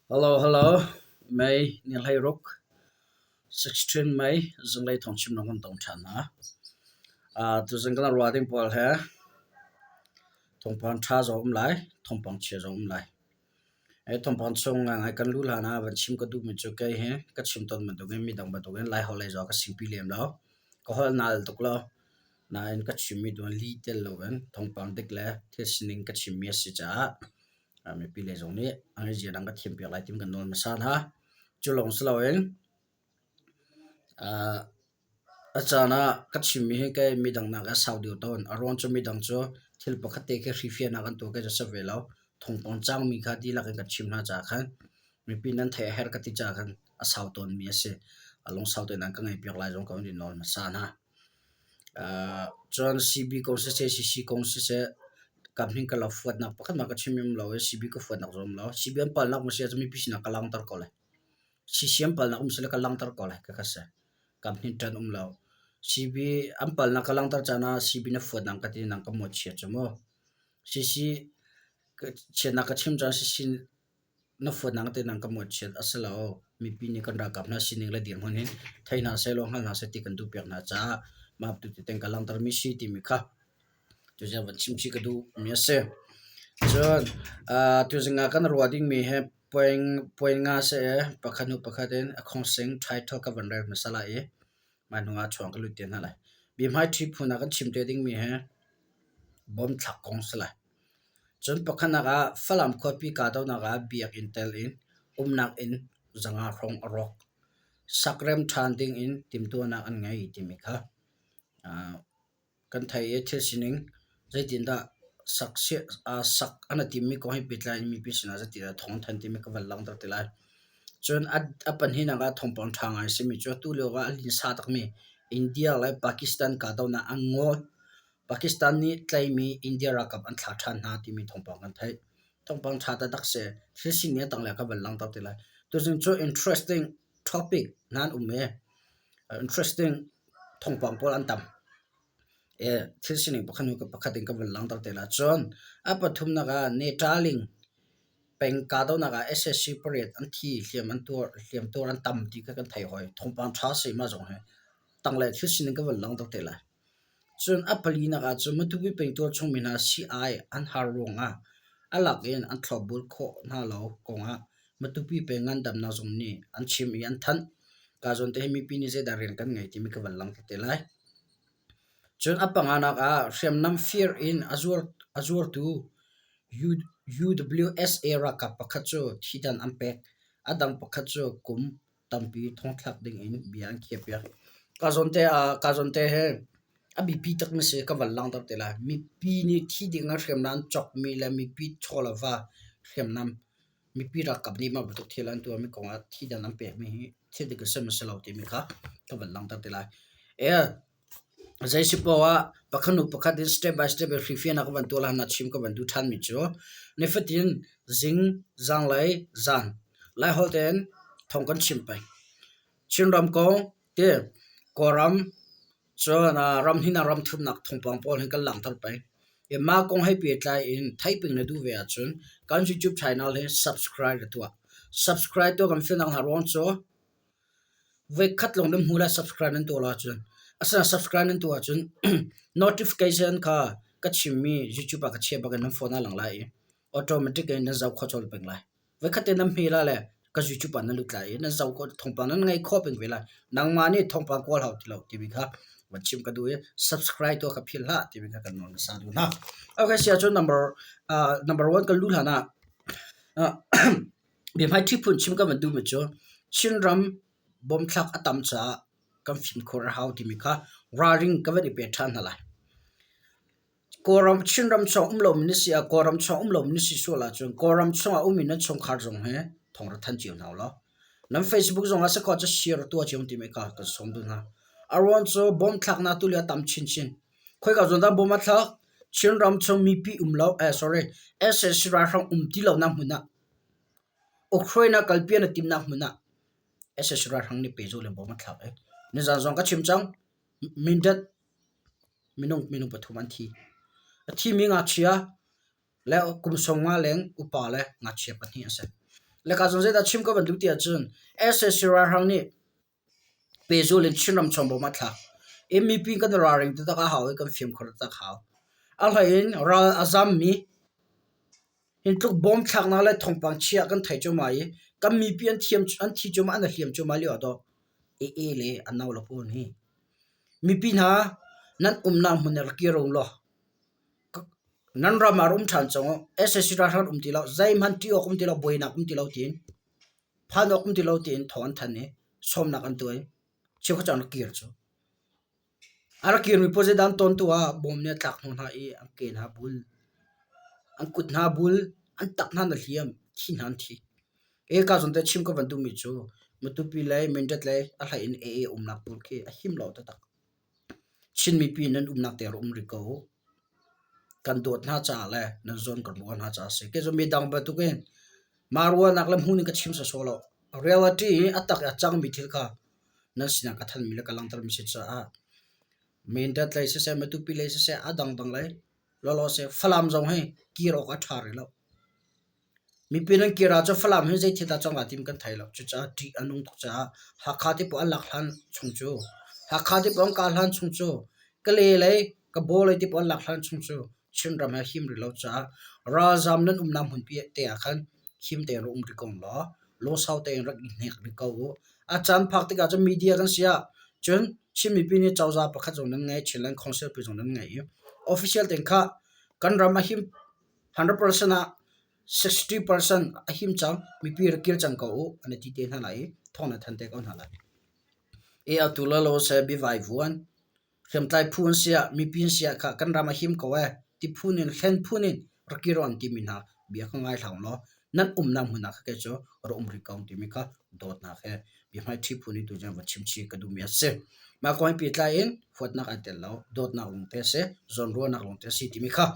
Hello, hello. May ni 16, 16 May zinglei thawngchim na hun tong ṭhan hna. Uh, tuzing kan ruah ding pawl he thawngpang ṭha zong um lai, thawngpang chia zong um lai. Hi thawngpang chung ngai kan luh hlan ah van chim ka duhmi cu kei hi ka chim tawn bantukin midang bantukin Laiholh lei zong ka singpi lem lo. Ka holh nal tuk lo. Nain ka chimmi tu lih tel loin thawngpang dik le thil sining ka chimmi a si caah mipi lei zong nih a ngeizia dang ka thiampiak lai timi kan nawl hmasa hna. Cu lawng si loin a caan ah ka chimmi hi kei midang nak a sau deuh tawn. A ruang cu midang cu thil pakhat te khi hrifiahnak an tuah kei cu a si ve lo. Thawngpang cangmi kha dihlak in ka chim hna caah khan mipi nan theih a herh ka ti caah khan a sau tawnmi a si. A lungsau tein an ka ngaihpiak lai zong ka hun i nawl hmasa hna. Cun CB kong siseh, CC kong siseh, kam hin ka lo fuatnak pakhat mah ka chim um lo i CB ka fuatnak zong um lo. CB an palnak um si ahcun mipi sinah ka langhter ko lai. CC an palnak um sile ka langhter ko lai ka si. Kam hin ṭan um lo. CB an palnak ka langhter caan ah CB na fuatnak ka ti nang ka mawhchiat cu mu. CC chiatnak ka chim caan CC na fuatnak te nang ka mawhchiat a si lo. Mipi nih kan ralkap hna sining le dirhmun hin thei hna sehlaw hngal hna seh ti kan duhpiak hna caah mah tu teng ka langhtermi si timi kha Tuzing van chim chih ka duhmi a si. Cun tuzing ah kan ruah dingmi hi puai nga si i pakhat hnu pakhat in a khawngsing title ka van rel hmasa lai i mah hnu ah chuang ka lut te hna lai. Biahmaiṭhi phun ah kan chim te dingmi hi bomthlak kong si lai. Cun pakhatnak ah Falam khuapi kahdohnak ah biakinn tel in umnak inn zanga hrawng a rawk. Sakrem ṭhan ding in timhtuahnak an ngei timi kha Kan theih i thil sining zeitindah sak an i timmi kong he pehtlai in mipi sinah zeitindah thawng an thanh timi ka van langhter te lai. Cun a pahnihnak ah thawngpang ṭha ngai a simi cu atu lio ah a linsa takmi India le Pakistan kahdohnak an ngol. Pakistan nih tlaihmi India ralkap an thlah ṭhan hna timi thawngpang kan theih. Thawngpang ṭha taktak si. Thil sining a tanglei ah ka van langhter te lai. Tuzing cu interesting topic nan um i interesting thawngpang pawl an tam. Thil sining pakhat hnu pakhat in ka van langhter te lai. Cun a pathumnak ah Netaling peng kahdohnak ah SSC pariat an thi hliam an tuar hliam tuar an tam ti kha kan theih hoi. Thawngpang ṭha si mah zong hi. Tanglei thil sining ka van langhter te lai. Cun a palinak ah cun Matupi peng tualchung mi hna sii-ai an har ruangah a lak in an thlopbul khawh hna lo kongah Matupi peng ngandamnak zung nih an chim i an thanh. Ka zawn te hi mipi nih zeidah rian kan ngei timi ka van langhter te lai. Cun a panganak ah hriamnam fir in a zuar a zuartu UWSA ralkap pakhat cu thidan an pek. A dang pakhat cu kum tampi thongthlak ding in bia an khiahpiak. Ka zawn te ah ka zawn te hi a biapi takmi si ka van langhter te lai. Mipi nih thi ding ah hriamnam an cawkmi le mipi chaw le va hriamnam mipi ralkap nih mah bantuk thil an tuahmi kong ah thidan an pekmi hi thil dik a si maw si lo timi kha ka van langhter te lai. Zei si paoh ah pakhat hnu pakhat in step by step in hrifiahnak ka van tuah lai hna chim ka van duh ṭhanmi cu nifatin zing, zanglei, zan Laiholh tein thawng kan chim peng. Chinram kong ti Kawlram cun ram hnih ram thumnak thawngpang pawl hi kan langhter peng. I mah kong he pehtlai in theihping na duh ve ahcun kan YouTube channel hi subscribe na tuah. Subscribe tuah kan fialnak hna ruang cu Voikhat lawng nan hmu lai subscribe nan tuah lo ahcun. Asinain subscribe nan tuah ahcun notification kha ka chimmi YouTube ah ka chiah bak in nan phone ah lang lai i automatic in nan zoh khawh colh peng lai. Voikhat te nan hme lai le ka YouTube ah nan lut lai i nan zoh khawh thawngpang nan ngaih khawh peng ve lai. Nangmah nih thawngpang kawl hau ti lo timi kha van chim ka duh i subscribe tuah kha philh hlah timi kha kan nawl hmasa duh hna. Okay, si ahcun number uh, number one kan luh hlan ah uh, Biahmaiṭhi phun chim kan van duhmi cu Chinram bomthlak a tam caah kan fimkhur a hau timi kha ralring ka van i pe ṭhan hna lai. Kawlram Chinram chung um lomi na si ah Kawlram chung um lomi na si sual ahcun Kawlram chungah ummi nan chungkhar zong hi thawng ra thanh cio hna ulaw nan Facebook zong ah si khawh cu share tuah cio timi kha kan sawm duh hna. A ruang cu bomthlaknak tulio a tam chinchin. Khoika zawn dah bom a thlak? Chinram chung mipi um lo eh sorry sac ralhrang um ti lonak hmun ah Ukraine kalpi an i timhnak hmun ah sac ralhrang nih pehzulh in bom an thlak i nizan zong ka chim cang. Mindat minung minung pathum an thi. A thimi ngakchia le kum 50 leng upa le ngakchia pahnih an si. Le ka zong zeidah chim ka van duh ti ahcun sac ralhrang nih pehzul in Chinram chung bawm a thlak. I mipi kan i ralring taktak a hau i kan fimkhur taktak a hau. A hlei in ral a zammi hi tluk bawm thlaknak le thawngpang chia kan thei cuahmah i kan mipi an thiam an thi cuahmah an i hliam cuahmah lio ah dawh AA le a no le pawl hi mipi hna nan umnak hmun ah rak kir u law nan ram ah rak um ṭhan cang u. Sac ralhrang um ti lo, zeihmanh ṭih awk um ti lo, buainak um ti lo tiin phan awk um ti lo tiin thawng an thanh i sawmnak an tuah i cheukhat cu an rak kir cu. A rak kirmi pawl zeidah an tawn tu ah bawm nih a tlak hnawh hna i an ke hna a bul, an kut hna a bul, an tak hna an i hliam, thi hna an thi. Eka zawn te chim ka van duhmi cu Matupi lei, Mindat lei a hlei in AA umnak pawl khi a him lo taktak. Chin mipi nan umnak te rak um rih ko. Kan dawt hna caah le nan zawn kan ruah hna caah a si. Kei cu midang bantukin mah ruahnak le hmuh ning ka chim sawsawh lo. Reality i a tak i a cangmi thil kha nan sinah ka thanmi le ka langhtermi si caah Mindat lei siseh, Matupi lei siseh, a dangdang lei lawlaw seh Falam zong hi kir awk a ṭha rih lo. Mipi nan kir ahcun Falam hi zei thil dah cang lai timi kan thei lo. Cucaah ṭih a nung tuk caah Hakha te paoh an lak hlan chung cu Hakha te paoh an kah hlan chung cu Kale lei Kabaw lei te paoh an lak hlan chung cu Chinram he him rih lo caah ralzaam nan umnak hmunpi te ah khan him tein rak um rih ko law lungsau tein rak i hnek rih ko u. A caan phak tikah cun media kan si ah cun Chin mipi nih cozah pakhat zong nan ngei, Chinland Council pi zong nan ngei i official tein kha kan ram a him 100% ah 60% a him cang, mipi rak kir cang ko u an i ti te hna lai i thawng na than te ko hna lai. E atu lo se bivai vuan hriamtlai phu an si ah mipi an si ah kha kan ram a him ko ee ti phun in hlen phun in rak kir an timi hna bia kha ngai hlah law nan umnak hmun ah kha kei cu rak um rih ko timi kha dawtnak he biahmaiṭhi phun in tuzing va chim chih ka duhmi a si. Mah kong he pehtlai in huatnak ai tel lo, dawtnak lawngte a si, zawnruahnak lawngte a si timi kha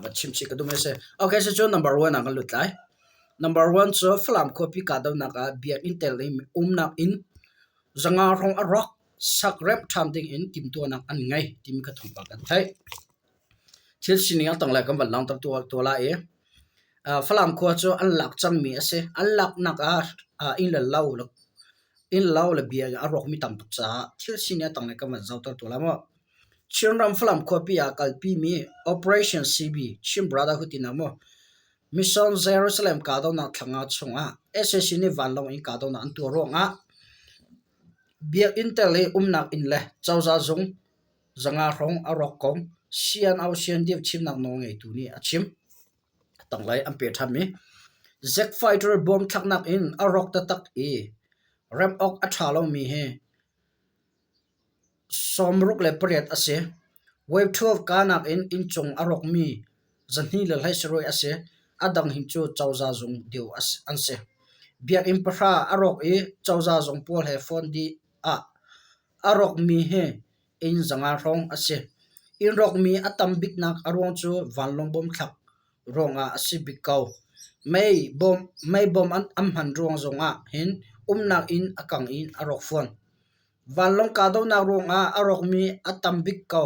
va chim chih ka duhmi a si. Okay, cucu number one ah kan lut lai. Number one cu Falam khuapi kahdohnak ah biakinn tel in umnak inn zanga hrawng a rawk sak remh ṭhan ding in timhtuahnak an ngei timi kha thawngpang kan theih. Thil sining a tanglei kan van langhter tuah lai i Falam khua cu an lak cangmi a si. An laknak ah inn le lo inn lo le bia a rawkmi tam tuk caah thil sining a tanglei kan van zohter tuah lai mu. Chinram Falam khuapi ah kalpimi Operation CB Chin Brotherhood tinak mu Mission Jerusalem kahdohnak thlanga chungah sac nih vanlawng in kahdohnak an tuah ruangah biakinn tel i umnak inn le cozah zung zanga hrawng a rawk kong CNO CNDF chimnak nawlngeitu nih a chim. A tanglei an peh ṭhanmi Jet fighter bom thlaknak in a rawk taktak i remh awk a ṭha lomi hi 68 a si. Wave 12 kahnak in inncung a rawkmi 217 a si. A dang hi cu cozah zung deuh an si. Biakinn pahra a rawk i cozah zung pawl he phone dih ah A rawkmi hi inn zanga hrawng a si. Inn rawkmi a tam biknak a ruang cu vanlawng bomthlak ruangah a si bik ko. Mei bom an hman ruang zongah hin umnak inn a kang i a rawk fawn. Vanlawng kahdohnak ruangah a rawkmi a tam bik ko.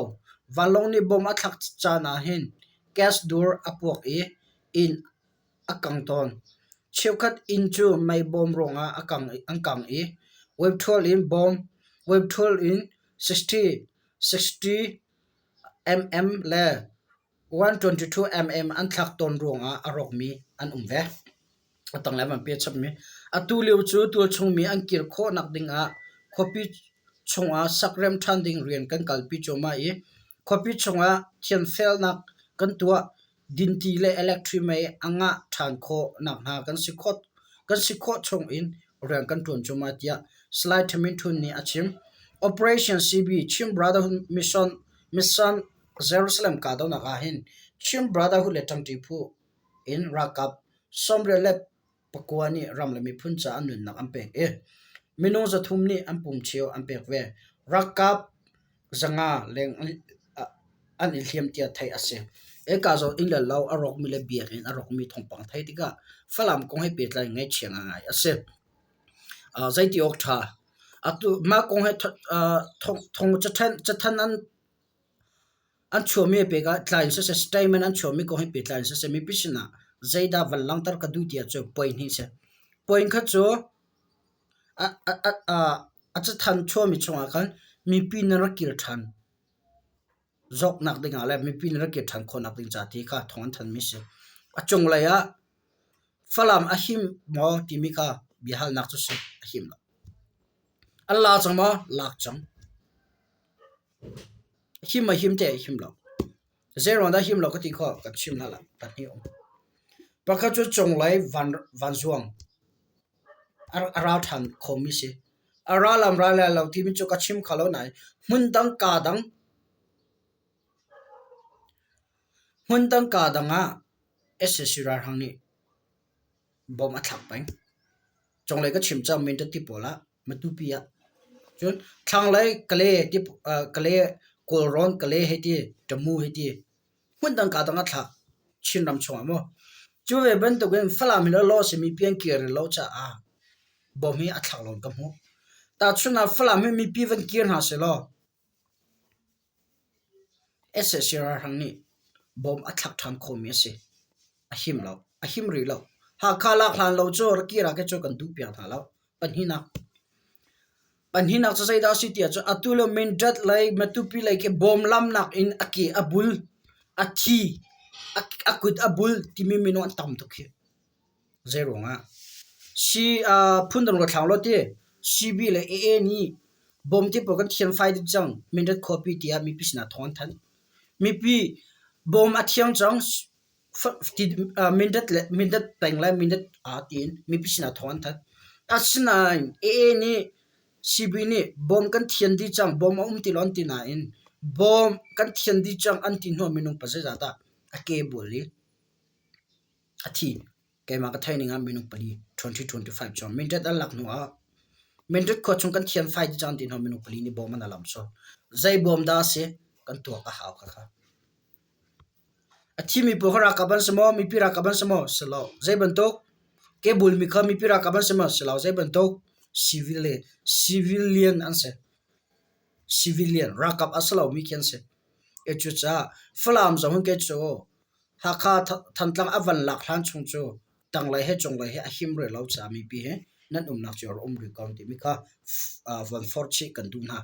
Vanlawng nih bom a thlak caan ah hin gas dur a puak i inn a kang tawn. Cheukhat inn cu mei bawm ruangah an kang i webṭhual in bawm, webṭhual in 60, 60 mm le 122 mm an thlak tawn ruangah a rawkmi an um ve. A tanglei van pe chapmi. Atu lio cu tualchung mi an kir khawhnak dingah khuapi chungah sakrem ṭhan ding rian kan kalpi cuahmah i khuapi chungah thianfelnak kan tuah. Dinti le electric mei a ngah ṭhan khawh nakhnga kan si khawh chung in rian kan ṭuan cuahmah tiah Salai Thamin Htun nih a chim. Operation CB Chin Brotherhood Mission Mission Jerusalem kahdohnak ah hin Chin Brotherhood le ṭangṭi phu in ralkap 89 nih ram le miphun caah an nunnak an pek i minung 300 nih an pum cheu an pek ve. Ralkap 500 leng an i hliam tiah theih a si. Eka zawn inn le lo a rawkmi le biakinn a rawkmi thawngpang theih tikah Falam kong he pehtlai ngaihchia ngaingai a si. Zeiti awk ṭha. Atu mah kong he thong cathanh an An chuahmi a pek ah tlai in siseh, statement an chuahmi kong hi pehtlai in siseh, mipi sinah zeidah van langhter ka duh ti ahcun poi hnih a si. Point khat cu a cathanh chuahmi chungah khan mipi na rak kir ṭhan zawknak dingah le mipi na rak kir ṭhan khawhnak ding ca ti kha thawng an thanmi a si. A cunglei ah Falam a him maw timi kha biahalnak cu si, a him lo. An la cang maw? Lak cang. A him a him te a him lo. Zeiruang dah him lo ka ti khawh kan chim hna lai pahnih um. Pakhat cu cunglei vanzuang a ral ṭhan khomi si. A ral lam ral lai lo timi cu ka chim kho lo nain hmundang kaa dang hmundang kaa dang ah sac ralhrang nih bom a thlak peng. Cunglei ka chim cang Mindat ti pawl ah Matupi ah. Cun thlanglei Kale ti Kale Kawlrawn Kale hei ti Tamu hei ti hmundang kaa dang ah thlak Chinram chungah maw. Cu ve bantukin Falam hi law si mipi an kir rih lo caah bom hi a thlak lo in ka hmuh. Tahchunhnak ah Falam hi mipi van kir hna sehlaw sac ralhrang nih bom a thlak ṭhan khawhmi a si. A him lo. A him rih lo. Hakha lak hlan lo cu rakir ah khin cu kan duhpiak hna lo. Pahnihnak. Pahnihnak cu zeidah a si ti ahcun atu lio Mindat lei Matupi lei khi bom lamnak in a ke a bul, a thi, a kut a bul timi minung an tam tuk hi. Zeiruangah? Phundang ka thlang law ti CB le AA nih bawm ti pawl kan thianfai dih cang Mindat khuapi tiah mipi sinah thawng an thanh. Mipi bawm a thiang cang Mindat le Mindat peng le Mindat aa tiin mipi sinah thawng an thanh. Asinain AA nih CB nih bawm kan thian dih cang bawm a um ti lo an ti nain bawm kan thian dih cang an ti hnuah minung pa zeizat dah a ke bual i A thi. Keimah ka theih ning ah minung pali 2025 chung Mindat an lak hnu ah Mindat khua chung kan thian fai ti cang ti hnu minung pali nih bawm an alam sual. Zei bawm dah a si? Kan tuak a hau khakha. A thimi pawl kha ralkap an si maw? Mipi ralkap an si maw? Si lo. Zei bantuk? Kebul mi kha mipi ralkap an si maw? Si lo. Zei bantuk? Civil civilian an si. Civilian ralkap a si lomi khi an si. E cucaah Falam zong hin kei cu Hakha Thantlang a van lak hlan chung cu tanglei he cunglei he a him rih lo caah mipi hi nan umnak cio rak um rih ko timi kha van forh chih kan duh hna.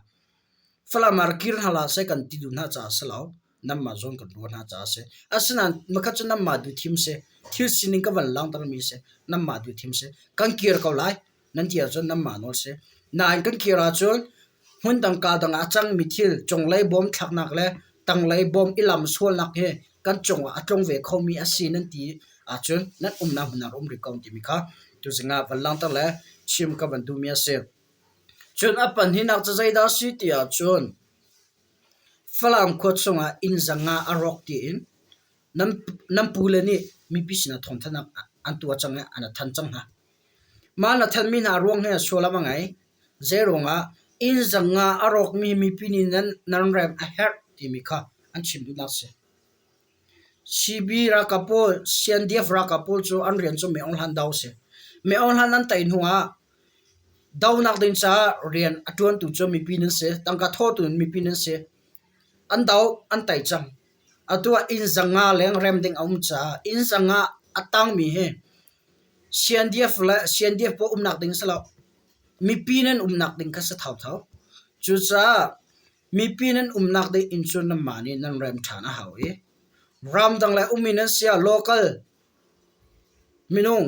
Falam ah rak kir hna hlah seh kan ti duh hna caah a si lo. Nanmah zawn kan ruah hna caah a si. Asinain makhat cu nanmah duhthim si. Thil sining ka van langhtermi si. Nanmah duhthim si. Kan kir ko lai. Nan ti ahcun nanmah nawl si. Nain kan kir ahcun hmundang kaa dang ah a cangmi thil cunglei bawm thlaknak le tanglei bawm i lam sualnak hi kan cungah a tlung ve khomi a si nan ti ahcun nan umnak hmun ah um rih ko timi kha tuzing ah van langhter le chim ka van duhmi a si. Cun a pahnihnak cu zeidah a si ti ahcun Falam khua chungah inn zanga a rawk tiin nan pule nih mipi sinah thawngthanhnak an tuah cang i an thanh cang hna. Mah na thanhmi hna ruang hi sullam a ngei. Zeiruangah inn zanga a rawkmi mipi nih nan rem a herh timi kha an chim duhnak a si. CB ralkap pawl, CNDF ralkap pawl cu an rian cu Mei Aung Hlan do a si. Mei Aung Hlan an tei hnuah donak ding caah rian a ṭuantu cu mipi nan si. Tangka thawhtu mipi nan si. An do, an tei cang. Atu ah inn zanga leng rem ding a um caah inn zanga a tangmi hi CNDF le CNDF pawl umnak ding a si lo. Mipi nan umnak ding kha si thotho. Cucaah mipi nan umnak ding inn cu nanmah nih nan rem ṭhan a hau i ramdang le ummi nan si ah local minung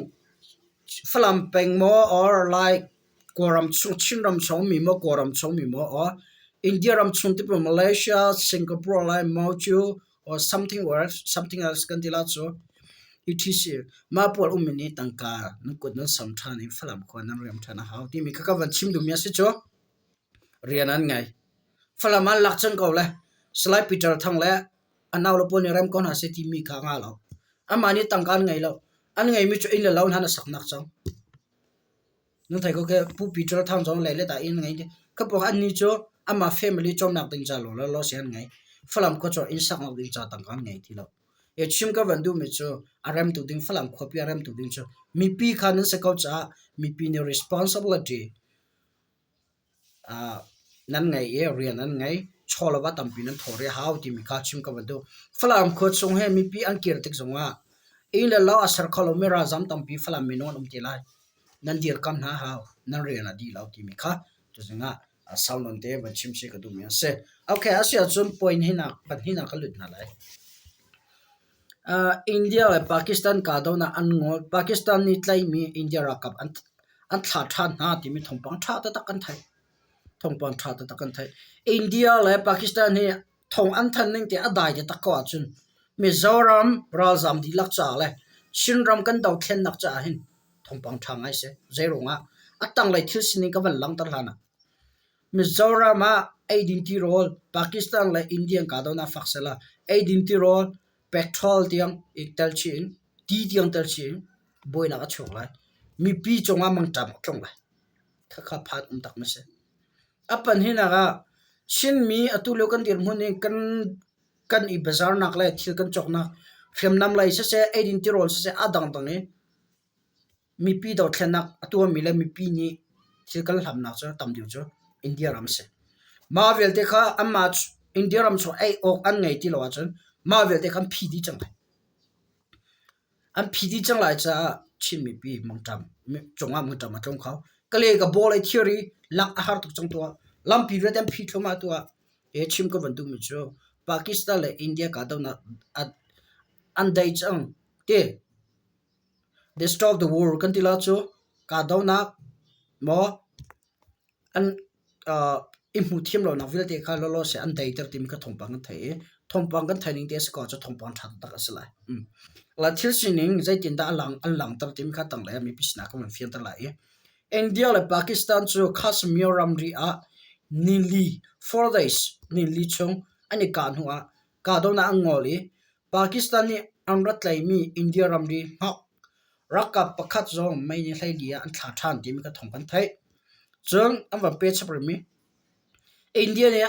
Falam peng maw or like Kawlram chung Chinram chung ummi maw Kawlram chung ummi maw or India ram chung ti Malaysia, Singapore lai maw cu or something else something else kan ti la cu etc. Mah pawl ummi nih tangka nan kut nan sam ṭhan i Falam khua nan rem ṭhan a hau timi kha ka van chim duhmi a si cu. Rian an ngei. Falam an lak cang ko le Salai Peter Thang le a naule pawl nih rem ko hna seh timi kha a ngah lo. Amah nih tangka an ngei lo. An ngeimi cu inn le lo hna na saknak cang. Nan thei ko ke Pu Peter Thang zong lei le dah inn ngei ka pawng annih cu amah family cawmnak ding ca law law si an ngei. Falam khua cu inn saknak ding ca tangka an ngei ti lo. E chim ka van duhmi cu a remtu ding Falam khuapi a remtu ding cu mipi kha nan si ko caah mipi nih responsibility Nan ngei i rian an ngei. Chawlava tampi nan thawh rih a hau timi kha chim ka van duh. Falam khua chung hi mipi an kir tik zongah inn le lo a ser kho lomi ralzam tampi Falam minung an um te lai. Nan dirkam hna hau. Nan rian a dih lo timi kha tuzing ah sau nawn te van chim si ka duhmi a si. Okay, a si ahcun point hinak pahnihnak ka lut hna lai. India le Pakistan kahdohnak an ngol. Pakistan nih tlaihmi India ralkap an thlah ṭhan hna timi thawngpang ṭha taktak kan theih. Thawngpang ṭha taktak kan theih. India le Pakistan hi thawng an thanh ning te a dai taktak ko ahcun Mizoram ralzaam dihlak caah le Chinram kan dothlennak caah hin thawngpang ṭha ngai si. Zeiruangah a tanglei thil sining ka van langhter hlan ah Mizoram ah eidin tirawl Pakistan le India kahdohnak fak sehla eidin tirawl petrol tiang i tel chih in ti tiang tel chih in buainak a chuak lai. Mipi cungah mangṭam a tlung lai. Khakha phan um tak ma si. A panhinak ah Chinmi atu lio kan dirhmun i kan kan i bazarnak le thil kan cawknak hriamnam lei siseh eidin tirawl siseh a dangdang i mipi dothlennak a tuahmi le mipi nih thil kan hlamnak cu tam deuh cu India ram a si. Mah vialte kha anmah India ram chung ei awk an ngei ti lo ahcun mah vialte kha an phi dih cang lai. An phi dih cang lai caah Chin mipi mangṭam cungah mangṭam a tlung kho. Kale ka bawl ei thir i lak a har tuk cang tuah. Lampi vialte an phi thluahmah tuah. He chim ka van duhmi cu Pakistan le India kahdohnak an dai cang ti. They stop the war kan ti la cu kahdohnak maw an i hmuhthiam lonak vialte kha lawlaw seh an deiter timi kha thawngpang kan theih i thawngpang kan theih ning te a si ko ahcun thawngpang ṭha taktak a si lai. La thil sining zeitindah a lang an langhter timi kha tanglei ah mipi sinah kan van fianter lai i India le Pakistan cu Kashmir ramri ah nili 4 days nili chung an i kah hnu ah kahdohnak an ngol i Pakistan nih an rat tlaihmi India ramri hngak ralkap pakhat zong May ni 14 ah an thlah ṭhan timi ka thawng kan theih. Cun an van pe chap rihmi India nih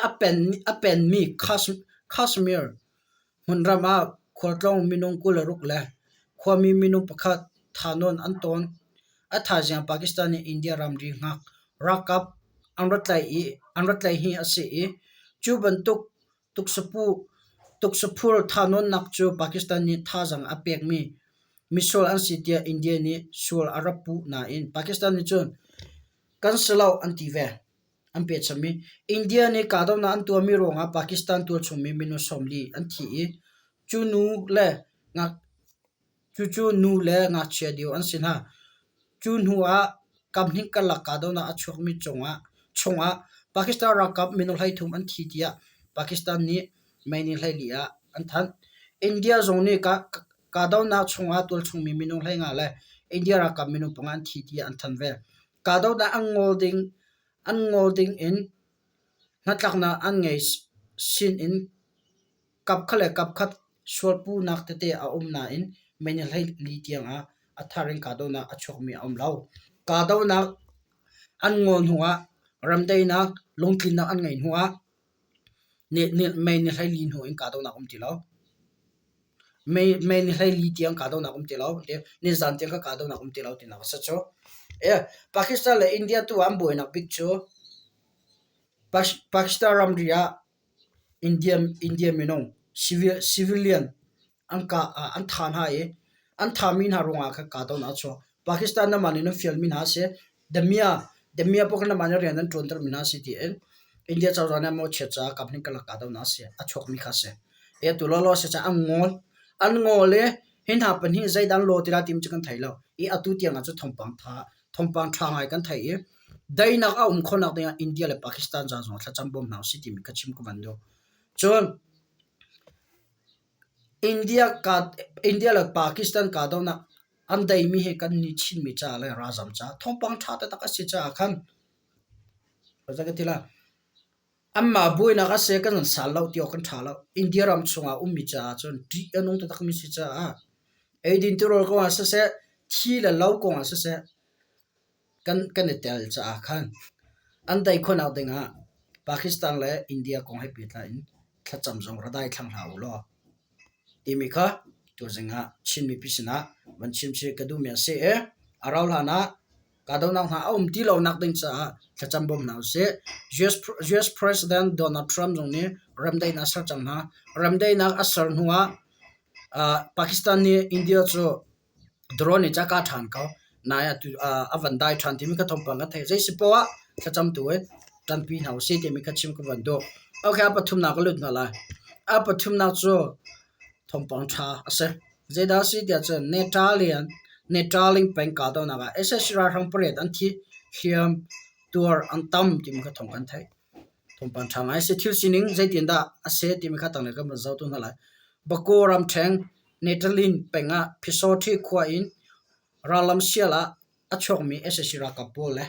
a penmi Kashmir hmunram ah khualtlawng minung 26 le khuami minung pakhat thahnawn an tawn. A thaizing ah Pakistan nih India ramri hngak ralkap an rat tlaih hi a si i cu bantuk Tuksaphur thahnawnnak cu Pakistan nih thazaang a pekmi misual an si tiah India nih sual a rak puh nain Pakistan nih cun kan si lo an ti ve. An pecham i India nih kahdohnak an tuahmi ruangah Pakistan tualchungmi minung 40 an thi i cu nu le Cucu nu le ngakchia deu an si hna. Cu hnu ah kaphnih karlak kahdohnak a chuakmi chungah Pakistan ralkap minung 33 an thi tiah Pakistan nih May ni 14 ah an thanh. India zong nih kahdohnak chungah tualchungmi minung 15 le India ralkap minung panga an thi tiah an thanh ve. Kahdohnak an ngol ding in hnatlaknak an ngei sin in Kapkhat le kapkhat sualpuhnak tete a um nain mei ni 14 tiangah a thar in kahdohnak a chuakmi a um lo. Kahdohnak an ngol hnuah remdaihnak lungtlinnak an ngeih hnuah mei ni 14 hnu in kahdohnak a um ti lo. Mei ni 14 tiang kahdohnak a um ti lo. Nizan tiang kha kahdohnak a um ti lo tinak a si cu. Pakistan le India tu ah an buainak bik cu Pakistan ramri ah India minung civilian an kah an thah hna i an thahmi hna ruangah khan kahdohnak a chuak. Pakistan namah nih nan fialmi hna a si. Damia Damia pawl kha namah nih rian nan ṭuantermi hna a si tiin India cozah nih an mawhchiat caah kaphnih karlak kahdohnak a si. A chuakmi kha a si. Hi atu lawlaw a si caah an ngawl. An ngawl i hi hna pahnih zeidah an law ti lai timi cu kan thei lo. I atu tiang ah cun thawngpang ṭha thawngpang ṭha ngai kan theih i daihnak a um khawhnak dingah India le Pakistan ca zong thlacam bawm hna usih timi kha chim ka van duh. Cun India India le Pakistan kahdohnak an daimi hi kan nih Chinmi caah le ralzam caah thawngpang ṭha taktak a si caah khan ka ti la anmah buainak a si kan sal lo ti awk kan ṭha lo. India ram chungah ummi caah cun ṭih a nung taktakmi si caah eidin tirawl kongah siseh, thi le lo kongah siseh kan i tel caah khan an tei khawhnak dingah Pakistan le India kong he pehtlai in thlacam zong ra dai thlang hlah u law timi kha tuzing ah Chin mipi sinah van chim chih ka duhmi a si i a rauh hlan ah kahdohnak hna a um ti lonak ding caah thlacam bawm hna usih. US President Donald Trump zong nih remdaihnak a ser cang hna. Remdaihnak a ser hnu ah Pakistan nih India cu drone in ca ka ṭhan ko. Nai atu a van dai ṭhan timi kha thawngpang kan theih. Zei si poah ah thlacam tu in ṭanpi hna usih timi kha chim ka van duh. Okay, a pathumnak ka lut hna lai. A pathumnak cu thawngpang ṭha a si. Zeidah a si tiah cun Netalian Netaling peng kahdohnak ah sac ralhrang pariat an thi, hliam tuar an tam timi kha thawng kan theih. Thawngpang ṭha ngai a si. Thil sining zeitindah a si timi kha tanglei kan van zoh tu hna lai. Bako ramṭheng Netalin peng ah Phisawṭhi khua in rallam sial ah a chuakmi sac ralkap pawl le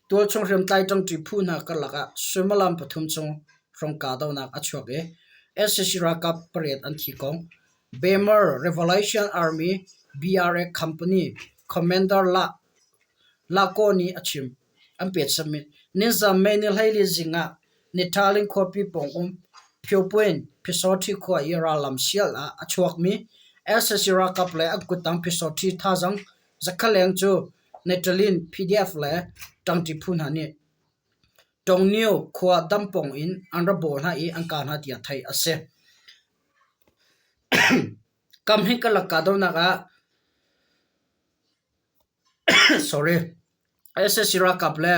tualchung hriamtlai ṭangṭi phu hna karlak ah suimilam pathum chung hrawng kahdohnak a chuak i sac ralkap pariat an thi kong Burma Revolution Army BRA Company Commander Lah Kaw nih a chim. An petsami nizan May ni 14 zing ah Nitaling khuapi pawng um Phyopuin Phisawṭhi khua i rallam sial ah a chuakmi sac ralkap le an kuttang Phisawṭhi thazaang zakhat leng cu Netalin PDF le ṭangṭi phu hna nih Tongnio khua dampawng in an ra bawh hna i an kah hna tiah theih a si. Kam hi karlak kahdohnak ah Sorry. Sac ralkap le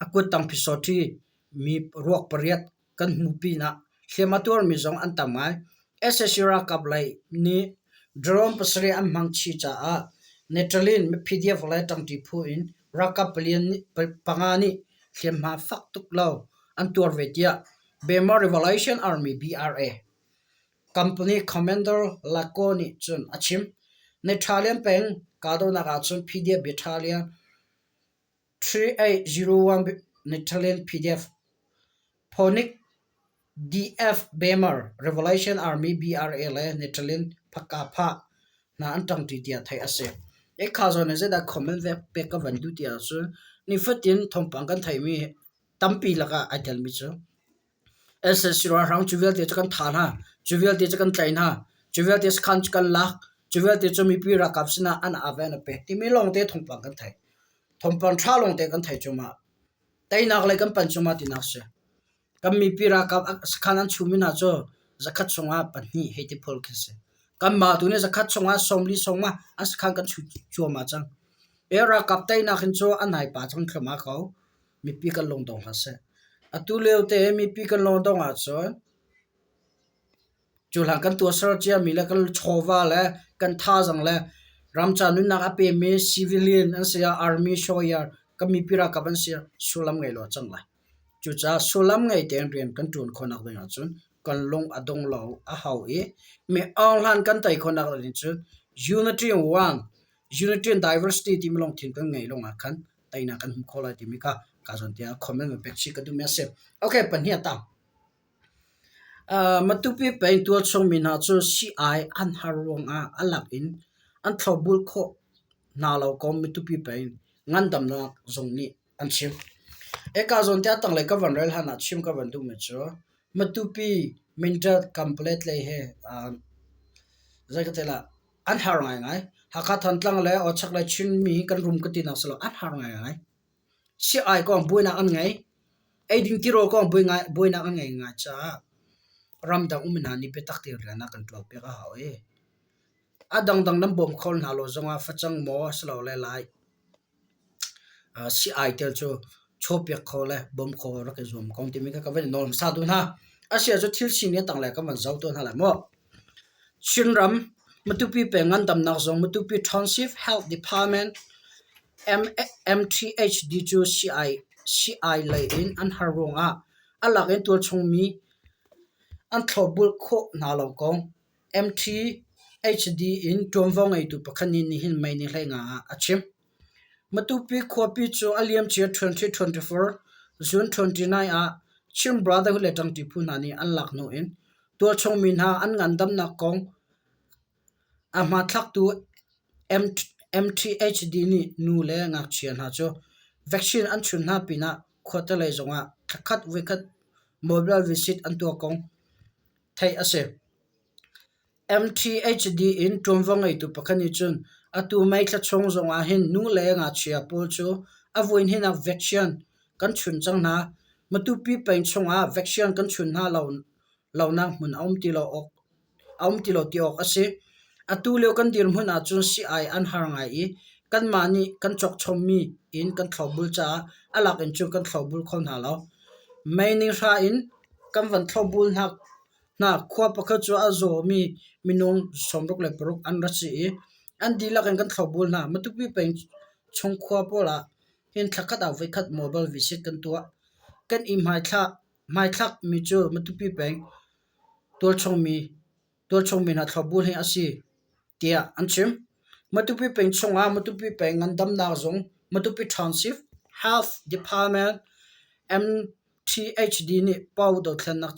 a kuttang phisawṭhi mi ruak pariat kan hmu pinah hliam a tuarmi zong an tam ngai. Sac ralkap lei nih drone pasarih an hmang chih caah Netalin PDF le ṭangṭi phu in ralkap panga nih hliamhma fak tuk lo an tuar ve tiah Burma Revolution Army BRA Company Commander Lako nih cun a chim. Nethalian peng kahdohnak ahcun PDF Battalion 3801 Nethalian PDF Phoenix DF Burma Revolution Army BRA le Nethalian Phakapha hna an ṭangṭi tiah theih a si. Ekha zawn in zeidah comment ve pek ka van duh ti ahcun nifatin thawngpang kan theihmi tampi lakah ai telmi cu Sac ralhrang cu vialte cu kan thah hna, cu vialte cu kan tlaih hna, cu vialte sakhan cu kan lak, cu vialte cu mipi ralkap sinah an ave an pek timi lawngte thawngpang kan theih. Thawngpang ṭha lawngte kan theih cuahmah. Teinak lei kan panh cuahmah tinak a si. Kan mipi ralkap sakhan an chumi hna cu zakhat chungah pahnih hei ti phul khi a si. Kanmah tu nih zakhat chungah sawmli sawmnga an sakhan kan chuh cuahmah cang. E ralkap teinak hin cu a nai pah cang thluahmah ko. Mipi kan lungdong hlah seh. Atu lio te mipi kan lungdong ahcun cuhlan kan tuahser ciami le kan chawva le kan thazaang le ramca nunnak a pemi civilian an si ah army sawyer kan mipi ralkap an si ah sullam ngei lo a cang lai. Cucaah sullam ngei tein rian kan ṭuan khawhnak ding ahcun kan lung a dong lo a hau i mi aung hlan kan tei khawhnak ding cu unity in one, unity in diversity timi lungthin kan ngeih lawng ah khan teinak kan hmu kho lai timi kha ka zawn tiah comment va pek chih ka duhmi a si. Okay, pahnih a tang. Matupi peng tualchung mi hna cu sii-ai an har ruangah a lak in an thlopbul khawh hna lo kong Matupi peng ngandamnak zung nih an chim. Eka zawn tiah tanglei ka van rel han ah chim ka van duhmi cu Matupi Mindat Kanpalet lei he zei ka ti lah an har ngaingai. Hakha Thantlang le Awchak le Chinmi kan rum ka tinak si lo an har ngaingai. Sii-ai kong buainak an ngei. Eiding tirawl kong buainak an ngei ngai caah ramdang um hna nih biatak tein rian a kan ṭuan piak a hau i a dangdang nan bawm kho hna lo zongah facang maw asilole lai Sii-ai tel cu chawpiak kho le bawm kho rak i zuam ko timi kha ka van i nawl hmasa duh hna. Asiah cu thil sining a tanglei kan van zoh tuah hna lai maw. Chinram Matupi peng ngandamnak zung Matupi Township Health Department MTHD cu sii-ai lei in an har ruangah a lak in tualchung mi an thlopbulh khawh hna lo kong MTHD in ṭuanvo ngeitu pakhat nih nihin May ni 15 ah a chim. Matupi khuapi cu a liamcia 2024 June 29 ah Chin Brotherhood le ṭangṭi phu hna nih an lak hnu in tualchung mi hna an ngandamnak kong a hmathlaktu MTHD nih nu le ngakchia hna cu vaccine an chunh hna pinah khuate lei zongah thlakhat voikhat mobile visit an tuah kong theih a si. MTHD in ṭuanvo ngeitu pakhat nih cun atu May thla chung zongah hin nu le ngakchia pawl cu a voihnihnak vaccine kan chunh cang hna. Matupi peng chungah vaccine kan chunh hna lonak hmun a um ti lo awk a um ti lo ti awk a si. Atu lio kan dirhmun ahcun sii-ai an har ngai i. Kanmah nih kan cawkchommi in kan thlopbul caah a lak in cun kan thlopbul kho hna lo. Mei ni hra in kan van thlopbul hna. Khua pakhat cu a zawmi minung 66 an ra si i an dihlak in kan thlopbul hna. Matupi peng chung khua pawl ah hin thlakhat ah voikhat mobile visit kan tuah. Kan i hmaithlakmi cu Matupi peng tualchungmi hna thlopbul hi a si tiah an chim. Matupi peng chungah Matupi peng ngandamnak zung, Matupi Township Health Department, MTHD nih Pau dothlennak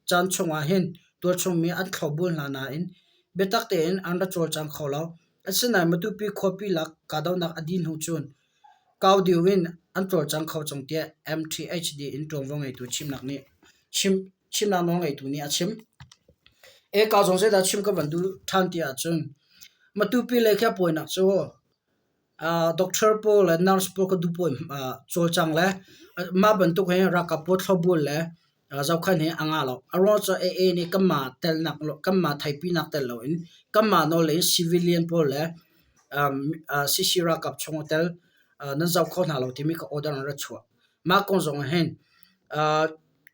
caan chungah hin tualchungmi an thlopbul hna nain biatak tein an ra cawlcang kho lo. Asinain Matupi khuapi lak kahdohnak a dih hnu cun kau deuh in an cawlcang kho cang tiah MTHD in ṭuanvo ngeitu chimnak nawlngeitu nih a chim. Eka zong zeidah chim ka van duh ṭhan ti ahcun Matupi lei khi a pawinak cu doctor pawl le nurse pawl kha duhpawi cawlcang le mah bantuk hin ralkap pawl thlopbul le zohkhenh hi a ngah lo. A ruang cu AA nih kanmah telnak kanmah theihpinak tel loin kanmah nawl in civilian pawl le CC ralkap chung a tel nan zoh kho hna lo timi kha order an rak chuah. Mah kong zong ah hin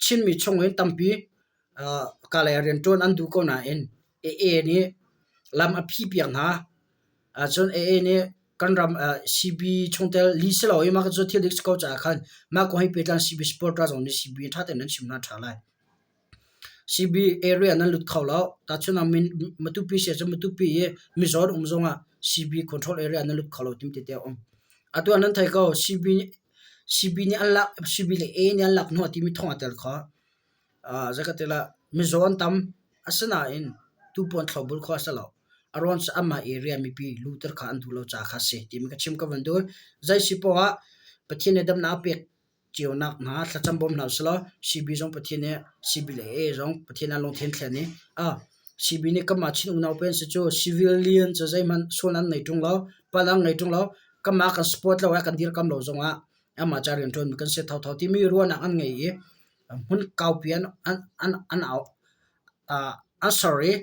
Chinmi chung in tampi kalay rianṭuan an duh ko nain AA nih lam a phihpiak hna. Cun AA nih kan ram CB chungtel li si lo i mah cu thil dik si ko caah khan mah kong he pehtlai in CB supporter zong nih CB ṭha tein nan chim hna ṭha lai. CB area nan lut kho lo. Tahchun ah Matupi si ahcun Matupi i mizaw an um zongah CB control area nan lut kho lo timi tete a um. Atu ah nan thei ko CB CB nih an lak CB le A nih an lak hnu ah timi thawng aa tel kho. Zeikatilah mizaw an tam. Asinain tupawn thlopbul kho a si lo. A ruang cu anmah area mipi luter kha an duh lo caah kha a si timi ka chim ka van duh. Zei si poah ah Pathian nih damnak a pek cionak hna thlacam bawm hna usih law CB zong Pathian nih CB le AA zong Pathian nih an lungthin thlen i CB nih kanmah Chin unau pen si cu civilian cu zeihmanh sual an ngei ṭung lo, palh an ngei ṭung lo, kanmah kan support lo i kan dirkam lo zongah amah ca rianṭuanmi kan si thotho timi ruahnak an ngei i hmun kaupi an an an au an ser i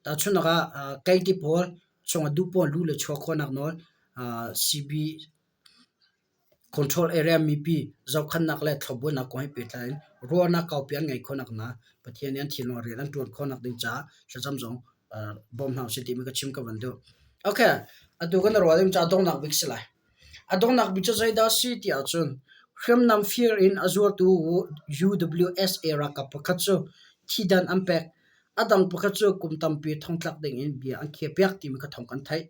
tahchunhnak ah keiti pawl chungah duh pawl lu le chuah khawhnak nawl CB Control area mipi zohkhenhnak le thlopbuainak kong he pehtlai in ruahnak kaupi an ngeih khawhnak hna Pathian nih an thinlung ah rian an ṭuan khawhnak ding caah thlacam zong bawm hna usih timi ka chim ka van duh. Okay, atu kan ruah ding cu a donghnak bik si lai. A donghnak bik cu zeidah a si ti ahcun hriamnam fir in a zuartu UWSA ralkap pakhat cu thidan an pek. A dang pakhat cu kum tampi thongtlak ding in bia an khiahpiak timi kha thawng kan theih.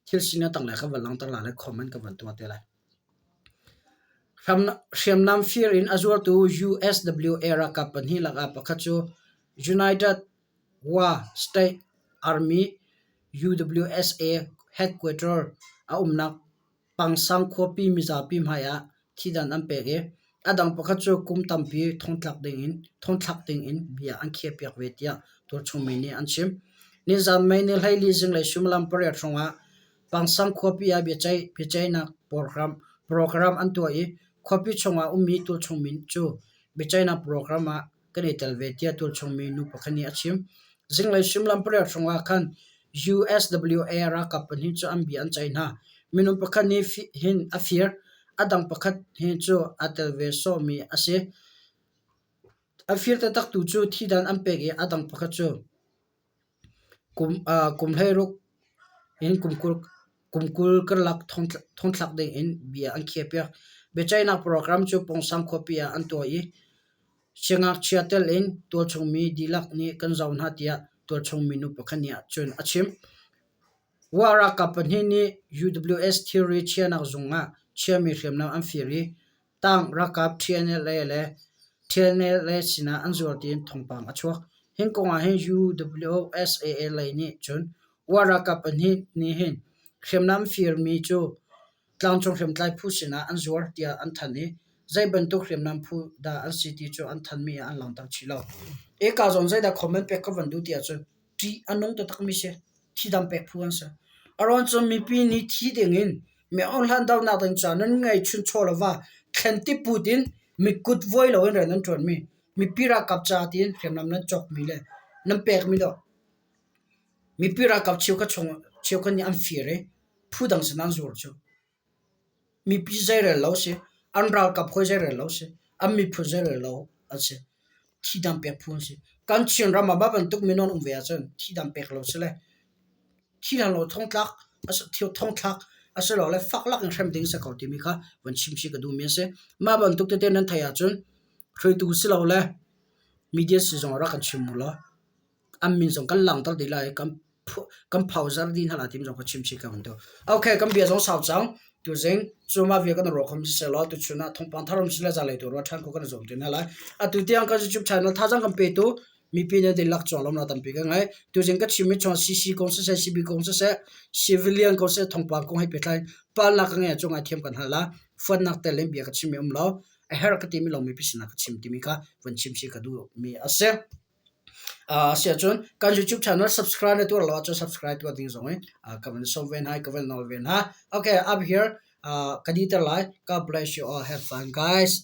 Thil sining tanglei ka van langhter lai le comment ka van tuah te lai. Hriamnam fir in a zuartu USWA ralkap pahnih lakah pakhat cu United Wa State Army UWSA headquarter a umnak Pangsang khuapi mizapi hmai ah thidan an pek i a dang pakhat cu kum tampi thongthlak dingin bia an khiahpiak ve tiah tualchungmi nih an chim. Nizan May ni 14 zinglei suimilam pariat hrawngah Pangsang khuapi ah biaceihnak program an tuah i khuapi chungah ummi tualchungmi cu biaceihnak program ah kan i tel ve tiah tualchungmi nu pakhat nih a chim. Zinglei suimilam pariat hrawngah khan USWA ralkap pahnih cu an bia an ceih hna. Minung pakhat nih hin a fir, a dang pakhat hi cu aa tel ve sawhmi a si. A fir taktaktu cu thidan an pek i a dang pakhat cu kum 16 in kum 20 karlak thongthlak ding in bia an khiahpiak. Biaceihnak program cu Pawngsang khuapi ah an tuah i siangngakchia tel in tualchungmi dihlak nih kan zoh hna tiah tualchungmi nu pakhat nih cun a chim. Wa ralkap pahnih nih UWS thilri chiahnak zung ah chiahmi hriamnam an fir i Tang ralkap TNLA le TNLA sinah an zuar tiin thawngpang a chuak. Hi kong ah hin UWSAA lei nih cun Wa ralkap pahnih nih hin hriamnam firmi cu tlangcung hriamtlai phu sinah an zuar tiah an thanh i zei bantuk hriamnam phu dah an si ti cu an thanhmi ah an langhter chih lo. Eka zawn zeidah comment pek ka van duh ti ahcun ṭih a nung taktakmi si. Thidam pek phu an si. A ruang cu mipi nih thi dingin mi aung dohnak ding caah nan ngei chunchaw le va thlen tiput in mi kut vuai loin rian nan ṭuanmi mipi ralkap ca tiin hriamnam nan cawkmi le nan pekmi dawh mipi ralkap cheukhat chung cheukhat nih an fir i. Phu dang sin an zuar cu. Mipi zeirel lo si. An ralkap hawi zeirel lo si. An miphun zeirel lo an si. Thidang pek phu an si. Kan Chinram ah mah bantuk minung um ve ahcun thidang pek lo si le thihlan lo thongtlak thongthlak asilole fak lak in hrem ding si ko timi kha van chim chih ka duhmi a si. Mah bantuk tete nan theih ahcun hruaitu silole media si zong rak kan chim u law an min zong kan langhter dih lai i kan kan phozar dih hna lai timi zong ka chim chih ka van duh. Okay, kan bia zong sau cang. Tuzing cu mah bia kan ruah khom siseh law tuchun ah thawngpang thar um sile zanlei tu ruah ṭhan ko kan i zuam te hna lai. Atu tiang kan YouTube channel thazaang kan petu mipi nih dihlak cung lawmnak tampi ka ngei. Tuzing ka chimmi chung CC kong siseh, CB kong siseh, civilian kong siseh, thawngpang kong he pehtlai palnak ka ngei ahcun ngaithiam kan hal la. Fuatnak tel in bia ka chimmi um lo. A herh ka timi lawng mipi sinah ka chim timi kha van chim si ka duhmi a si. Asiahcun kan YouTube channel subscribe na tuah lo ahcun subscribe tuah ding zong in ka van sawm ve hna i ka van nawl ve hna. Okay, up here ka diter lai. God bless you all. Have fun guys.